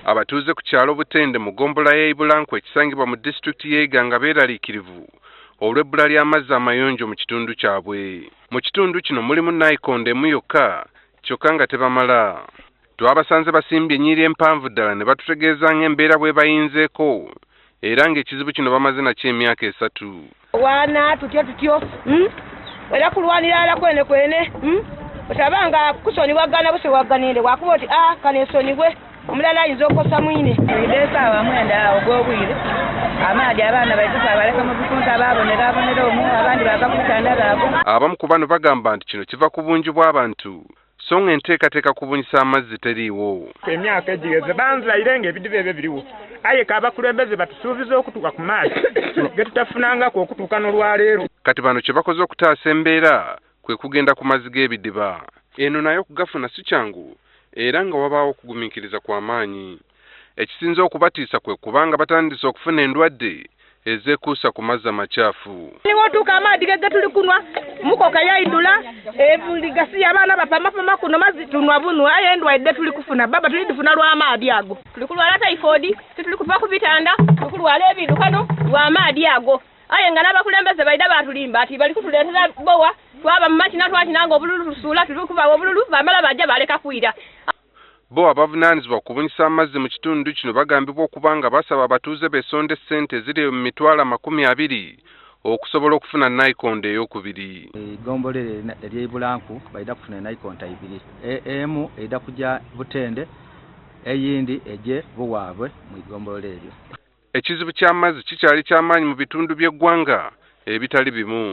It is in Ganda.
Abatuuze ku kyalo Butende mu ggombolola y'e Ibulanku ekisangibwa mu disitulikiti y'e Iganga beeraliikirivu olw'ebbula ly'amazzi amayonjo mu kitundu kyabwe. Mu kitundu kino mulimu nayikondo emu yokka kyokka nga tebamala. Twabasanze basimbye ennyiriri empanvu ddala ne batutegeeza ng'embeera bw'ebayinzeeko era ng'ekizibu kino bamaze nakyo emyaka esatu. Wana tutyo tutyo hmm? Era kulwanira ala kwene kwene hmm? Otaba nga kusonyiwagana busewagganire wakuba oti a ah, kanesonyiwe omulala ayinza okosa mwine. Esaawa 9 awo ogw'obwire amaadi abaana baitu twabaleka mu bikunta baabonera abonera omu abandi bava ku bitanda baabwe. Abamu ku bano bagamba nti kino kiva ku bungi bw'abantu so nga enteekateeka kubunyisa amazzi teriiwo. Emyaka egiweze banzaire nga ebidiba ebyo biriwo, aye ka abakulembeze batusuubiza okutuuka ku maadhi ge tutafunangaku okutuuka n'olwaleero. Kati bano kye bakoze okutaasa embeera kwe kugenda ku mazzi g'ebidiba. Eno nayo okugafuna si kyangu era nga wabaawo okugumiikiriza kwa maanyi. Ekisinze okubatiisa kwe kuba nga batandise okufuna endwadde ezeekuusa ku mazzi amakyafu. Niwotuuka amaadhi ge tuli kunwa mukoka yaidula ebuli gasiya abaana bapamapama kuno mazzi tunwa bunwa, aye endwaire tuli kufuna baba tuli difuna lw'amaadhi ago. Tuli kulwala typhoid, tituli kuva ku bitanda, tuli kulwala ebidukano lw'amaadhi ago. Aye nga n'abakulembeze baida batulimba ati bali kutuleetera bowa, twaba mu makina twakina nga obululu tusuula tuli kubawa obululu, bamala baja baleka kwira. Bo abavunaanyizibwa ku kubunyisa amazzi mu kitundu kino bagambibwa okuba nga basaba abatuuze besonde ssente eziri mu mitwalo 20 okusobola okufuna nayikondo ey'okubiri. Eggombolola ery'e Ibulanku baidha kufuna enaikonta ibiri, emu eidha kuja Butende eyindi eje Buwaabwe mu igombolola eryo. Ekizibu ky'amazzi kikyali ky'amaanyi mu bitundu by'eggwanga ebitali bimu.